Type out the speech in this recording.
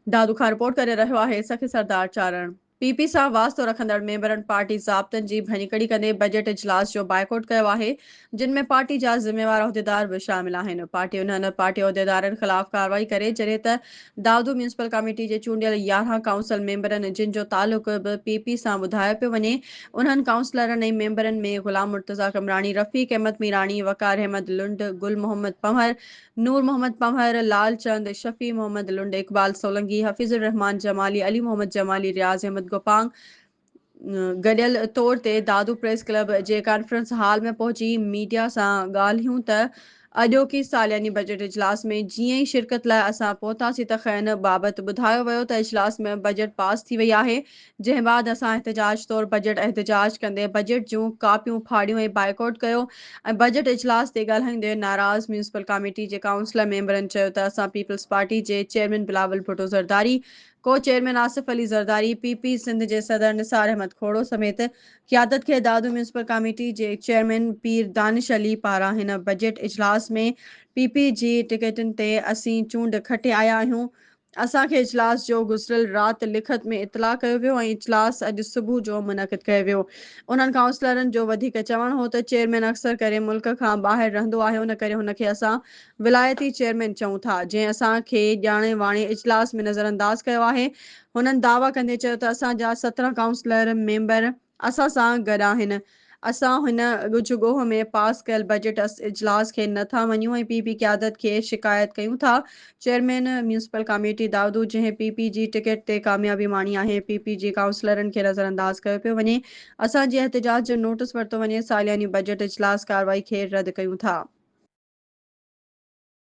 دادو کان رپورٽ ڪري رهيو آهي سخي سردار چارڻ. پي پي سان واسطو رکندڙ ميمبرن پارٽي ضابطن جي ڀڃڪڙي ڪندي بجيٽ اجلاس جو بائيڪاٽ ڪيو آهي جن ۾ پارٽي جا ذميوار عهديدار به شامل آهن پارٽي انهن پارٽي عهديدارن خلاف ڪارروائي ڪري جڏهن ته دادو ميونسپل ڪاميٽي جي چونڊيل 11 ڪائونسل ميمبرن جن جو تعلق به پي پي سان ٻڌايو پيو وڃي انهن ڪائونسلرن ۽ ميمبرن ۾ غلام مرتضيٰ قمراڻي، رفيق احمد ميراڻي، وقار احمد لنڊ، گل محمد پنهور، نور محمد پنهور، لال چند، شفيع محمد لنڊ، اقبال سولنگي، حفيظ الرحمان جمالي، علي محمد جمالي، رياض احمد گوپانگ گڏيل طور تي دادو پريس ڪلب جي ڪانفرنس هال ۾ پهچي ميڊيا سان ڳالهيون ته اڄوڪي سالياني بجيٽ اجلاس ۾ جيئن ئي شرڪت لاء اسان پهتاسين ته خين بابت ٻڌايو ويو ته اجلاس ۾ بجيٽ پاس ٿي وئي آهي جنهن بعد اسان احتجاج طور بجيٽ احتجاج ڪندي بجيٽ جون ڪاپيون ڦاڙيون ۽ بائيڪاٽ ڪيو ۽ بجيٽ اجلاس تي ڳالهائيندي ناراض ميونسپل ڪاميٽي جي ڪائونسلر ميمبرن چيو ته اسان پيپلز پارٽي جي chairman Bilawal Bhutto Zardari, co chairman Asif Ali Zardari, P P Sindh جي صدر نثار احمد کوڙو سميت قيادت کي دادو ميونسپل ڪاميٽي جي چيئرمين پير دانش علي پاران هن بجيٽ اجلاس ۾ پي پي جي ٽڪيٽن تي اسين چونڊ کٽي آيا آهيون اسان کي اجلاس جو گذريل رات لکت ۾ اطلاع ڪيو ويو ۽ اجلاس اڄ صبح جو منعقد ڪيو ويو. انهن ڪائونسلرن جو وڌيڪ چوڻ هو ته چيئرمين اڪثر ڪري ملڪ کان ٻاهر رهندو آهي ان ڪري هن کي اسان ولايتي چيئرمين چئون ٿا جنهن اسان کي ڄاڻي واڻي اجلاس ۾ نظرانداز ڪيو آهي. هنن دعويٰ ڪندي چيو ته اسان جا 17 ڪائونسلر ميمبر اسان سان گڏ آهن. اسان هن ڳجهه ڳوهه ۾ پاس ڪيل بجيٽ اجلاس کي نه ٿا مڃون ۽ پي پي قيادت کي شڪايت ڪيون ٿا. چيئرمين ميونسپل ڪاميٽي دائودو جنهن پي پي جي ٽڪيٽ تي ڪاميابي ماڻي آهي پي پي جي ڪائونسلرن کي نظرانداز ڪيو پيو وڃي. اسان جي احتجاج جو نوٽس ورتو وڃي. سالياني بجيٽ اجلاس ڪارروائي کي رد ڪيون ٿا.